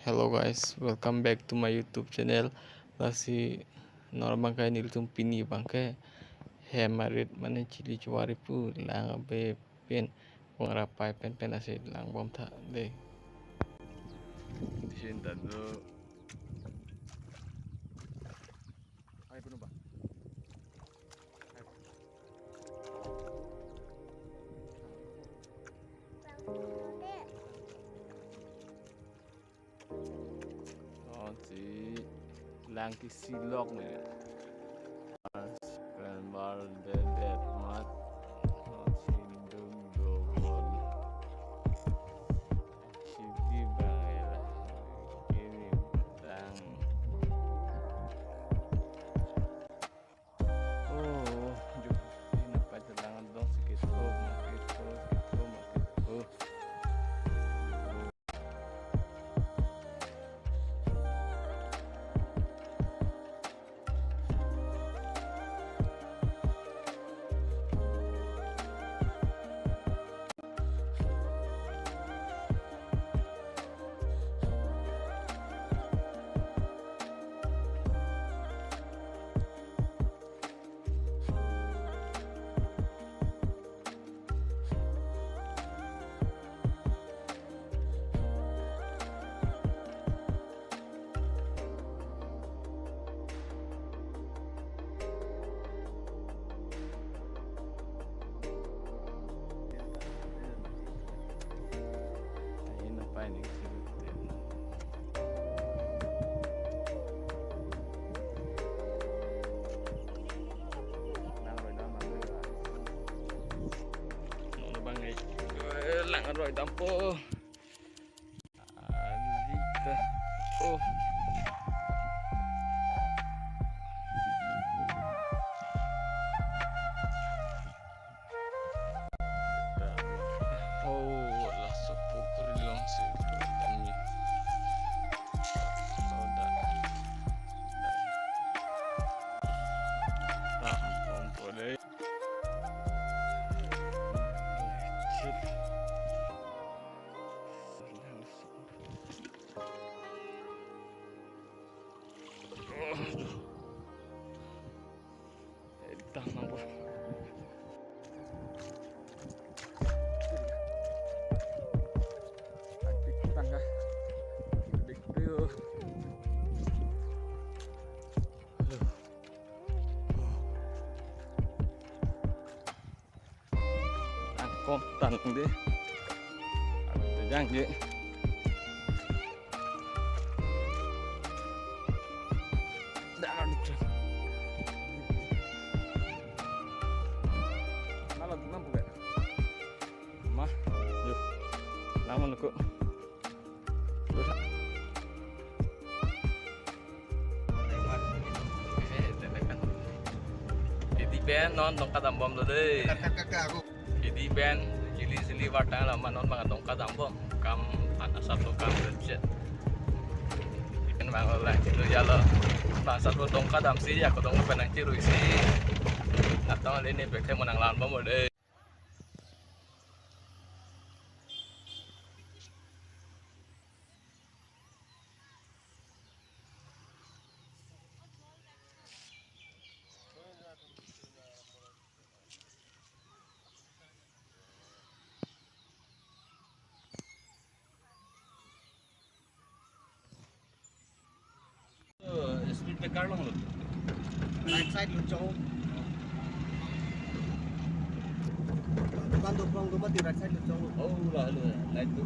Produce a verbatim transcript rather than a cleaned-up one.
Hello guys, welcome back to my YouTube channel. Lasi non abangke nelitum pini abangke hem arit mane chili chuwari pu lang ave pen, pung rapai pen pen asi lang bom tha dei. Disin ta do. Ai punu ba. Oh, si lang ke si lok ne. Kan bar det det mat. Oh, si dung dung mon. Si di bang ya. Kini bang. Oh, ju, ini pa jalan dong sikit. Oh, makit, oh, sikit, oh, makit, oh. Ayun na pa, ini. Nang roi dam, nang roi dam. Nang roi bang, eh. Eh, lang roi dampo. Alita. Oh. Oh, laso pukri long si kami. Soda. Nah, ompore. Shit. Aduh. Eh, tahan, mampu. Tangga. Big view. Angkong tang dei. Jang je. Dah, dah, dah. Nala tu nampu ke? Ma, yuk. Lama luku. Kedi pen non dongka dambom do dei. Kedi pen chili chili batang lama non bang dongka dambom. Kam anak satu kam lecet. Ikan bang lo lang chili jalo. Bang satu dongka damsi ya, kedong pen nang chirui si. Atau ini bek saya menang lawan bom dei. Speed breaker long lo. Right side lo chong. Dukan do prong do mati, right side lo chong. Oh, la lo, light do.